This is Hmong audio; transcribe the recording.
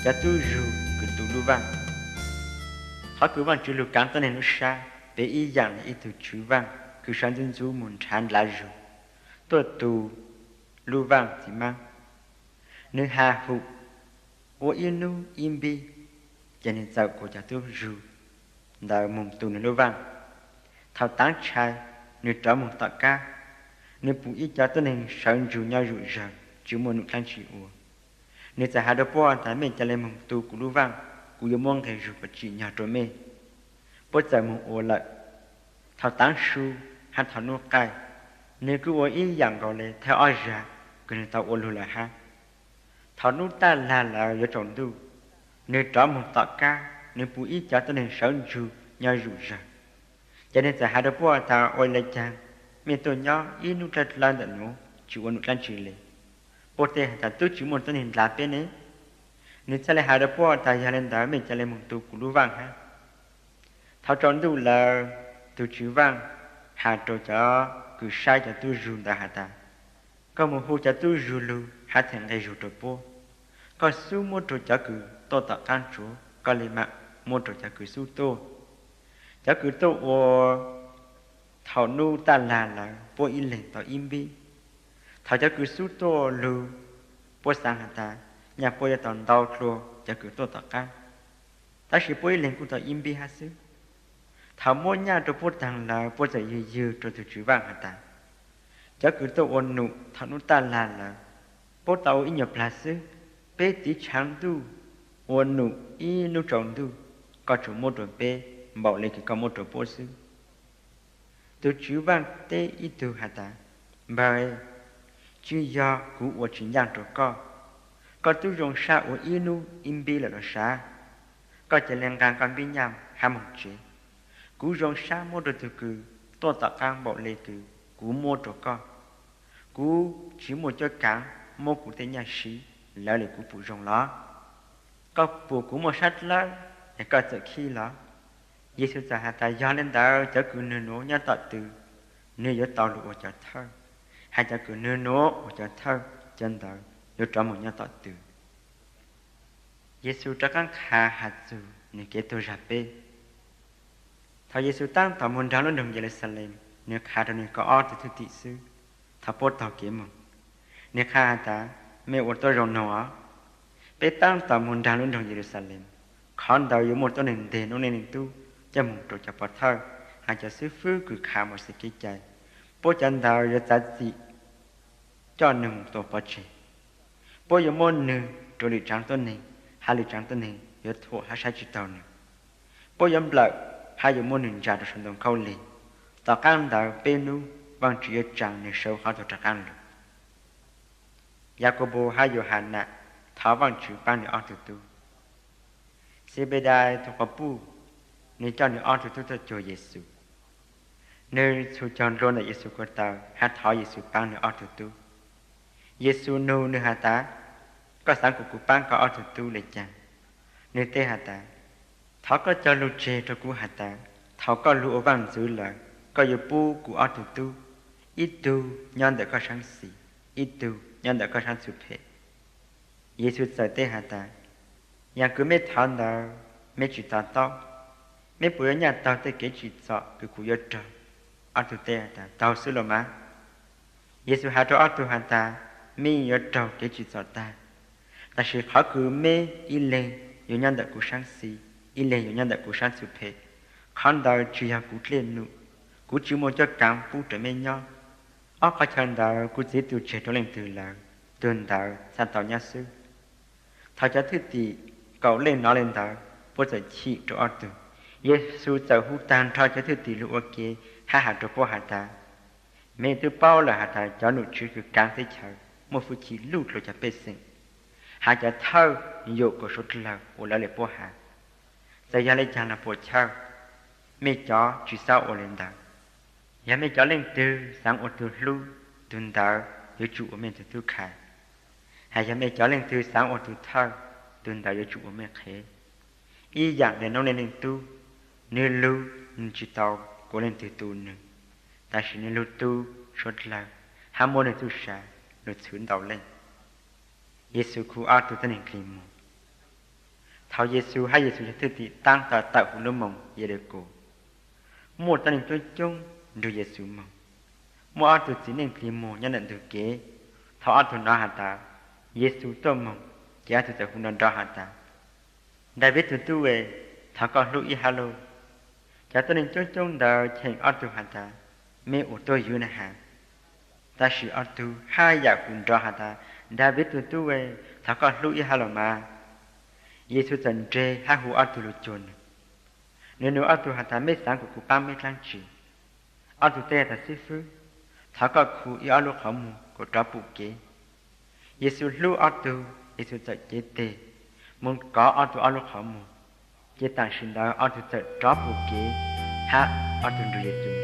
Cov tub zug kws tu lub vaaj. Qhov kws Vaajtswv lug kaav tuab neeg lub sab, peb ib yaam le ib tug tswv vaaj kws sawv ntxuv ntxuv moog nrhav nrhav zug tuaj tu lub vaaj txiv maab. Nwg has hum ua ib nub ib npib, ces nwg txawm kuas cov tub zug ntawd moog tu nwg lub vaaj. Thaum taav tshai, nwg rov moog tom qab, nwg pum ib cov tuab neeg sawv ntsug nyob zuj zawg tsi muaj num dlaab tsi ua. Nwg txawm has rua puab tas, mej ca le moog tu kuv lub vaaj, kuv yuav muab nqeg zug kom tsim nyog rua mej. Puab txawm moog ua lawm. Thaum taav su hab thaum nub qaij, nwg kuj ua ib yaam nkaus le thawj ob zag kws nwg tau ua lug lawm hab. Thaum nub taj lag lawm yuav tsaus ntuj, nwg rov moog tom qab, nwg pum ib cov tuab neeg sawv ntsug nyob zuj zawg. Ces nwg txawm has rua puab tas, ua le caag mej tuaj nyob ib nub dlawb dlawb ntawm nuav tsi ua num dlaab tsi le? Puab teb has tas, tub tsi muaj tuab neeg ndlav peb ne. Nwg txhaj le has rua puab tas, yog le ntawd mej ca le moog tu kuv lub vaaj hab. Thaum tsaus ntuj lawm, tug tswv vaaj has rua cov kws saib cov tub zug ntawd has tas, koj moog hu cov tub zug lug hab them nqeg zug rua puab. Koj xub muab rua cov kws tuaj tom qaab tsuav, koj le maam muab rua cov kws xub tuaj. Cov kws tuaj ua thaum nub taj lag lawm puab ib leeg tau ib npib. Thaum cov kws xub tuaj lug, puab xaav has tas nyaj puab yuav tau ntau dlua cov kws tuaj tom qaab, tab sis puab ib leeg kuj tau ib npib hab xwb. Thaum muab nyaj rua puab taag lawm, puab txawm ywg ywg rua tug tswv vaaj has tas, cov kws tuaj ua num thaum nub taj lag lawm, puab tau ua ib nyuag plag xwb. Peb tiv tshaav ntuj ua num ib nub tsaus ntuj, koj tsuas muab rua peb npaum le kws koj muab rua puab xwb. Tug tswv vaaj teb ib tug has tas, npawg, tsi yog kuv ua tsi ncaaj rua koj. Koj tub zoo sab ua ib nub ib npib lawm los sav. Koj ca le nqaa koj npib nyaj hab moog tsev. Kuv zoo sab muab rua tug kws tuaj tom qaab npaum le kws kuv muab rua koj. Kuv tsi muaj cuab kaav muab kuv tej nyaj siv lawv le kuv pum zoo los? Koj pum kuv muaj sab dlawb es koj txawm khib los? Yexus txawm has tas, yog le ntawd cov kws nwg nuav nyob tom tw, nwg yuav tau lug ua cov thawj, hab cov kws nwg nuav ua cov thawj, cov ntawd yuav rov moog nyob tom tw. Yexus rov qaab qha has txug nwg kev tuag zag peb. Thaum Yexus taab tom moog nraag lub nroog Yeluxalees, nwg qha rua nwg kaum ob tug thwj tim xwb, thaum puab taug kev moog, nwg qha has tas, mej ua tuab zoo noog os. Peb taab tom moog nraag lub nroog Yeluxalees, qhov ntawd yuav muaj tuab neeg nteg Noob Neej Leej Tub coj moog rua cov pov thawj hab cov xwb fwb kws qha Mauxes kev cai. Puab cov ntawd yuav txav txim coj nwg moog tua pov tseg. Puab yuav muab nwg rua lwm tsaav tuab neeg, hab lwm tsaav tuab neeg yuav thuam hab saib tsi taug nwg. Puab yuav nplawm hab yuav muab nwg ntsa rua sau ntoo khaub lig. Tom qaab ntawd peb nub, Vaajtswv yuav tsaa nwg sawv huv qhov tuag rov qaab lug. Yakaunpaus hab Yauhanas thov Vaajtswv paab nwg ob tug tub. Xenpedais tug quas puj, nwg coj nwg ob tug tub tuaj cuag Yexus. Nwg txhus caug nplua ntawm Yexus ko taw hab thov Yexus paab nwg ob tug tub. Yexus nug nwg has tas, koj xaav kuas kuv paab koj ob tug tub le caag? Nwg teb has tas, thov koj cog lug tseg rua kuv has tas, thaum koj lug ua vaaj ntxwv lawm, koj yuav pub kuv ob tug tub, ib tug nyob ntawm koj saab xis, ib tug nyob ntawm koj saab txhua phem. Yexus txawm teb has tas, yaam kws mej thov ntawd mej tsi to taub. Mej puas yuav nyaj taug tej kev tsim txom kws kuv yuav raug? Ob tug teb has tas, taug xwb los mas. Yexus has rua ob tug has tas, mej yuav raug kev tsim txom tag, tab sis qhov kws meb ib leeg yuav nyob ntawm kuv saab xis, ib leeg yuav nyob ntawm kuv saab txhua phem, qhov ntawd tsi yog kuv dlej num. Kuv tsi muaj cuab kaav pub rua meb nyob. Ob qhov chaw ntawd kuv Txiv tug tseg rua leej twg lawm, tug ntawd txhaj tau nyob xwb. Thaum cov thwj tim kaum leej nov le ntawd, puab txawm chim rua ob tug. Yexus txawm hu taag nrho cov thwj tim lug ua ke hab has rua puab has tas, mej twb paub lawm has tas cov nom tswv kws kaav teb chaws muaj hwj chim luj dlua cov pej xeem, has cov thawj yuam kuas suav dlawg ua lawv le puab has. Txawm yog le caag los puam chawj, mej cov tsi xaav ua le ntawd. Yog mej cov leej twg xaav ua tug hlub, tug ntawd yuav tsum ua mej tug tub khai. Has yog mej cov leej twg xaav ua tug thawj, tug ntawd yuav tsum ua mej qhev. Ib yaam le Noob Neej Leej Tub, nwg lug nwg tsi tau kuas leej twg tu nwg, tab sis nwg lug tu suav dlawg hab muab nwg txuj sa lug txhwv ntau leej. Yexus khu ob tug tuab neeg dlig muag. Thaum Yexus hab Yexus cov thwj tim taab tom tawm huv lub moos Yelekus, muaj tuab neeg coob coob nrug Yexus moog. Muaj ob tug txiv neej plig muag nyob ntawm ntug kev. Thaum ob tug nov has tas Yexus tuaj moog, ces ob tug txawm hu nrov nrov has tas, Daviv tug tub e, thov koj hlub ib hab lauj. Cov tuab neeg coob coob ntawd cheem ob tug has tas, Mej ua tuab ywv na has. Tab sis ob tug haj yam hu nrov has tas, Daviv tug tub e, thov koj hlub ib hab los mas. Yexus txawm nres hab hu ob tug lug cuag nwg. Nwg nug ob tug has tas, Mej xaav kuas kuv paab mej dlaab tsi? Ob tug teb has tas, Xib fwb, thov koj khu ib ob lub qhov muag kuas rov pum kev. Yexus hlub ob tug, Yexus txawm cev teg moog kov ob tug ob lub qhov muag, ces taam sim ntawd ob tug txawm rov pum kev hab ob tug nrug Yexus.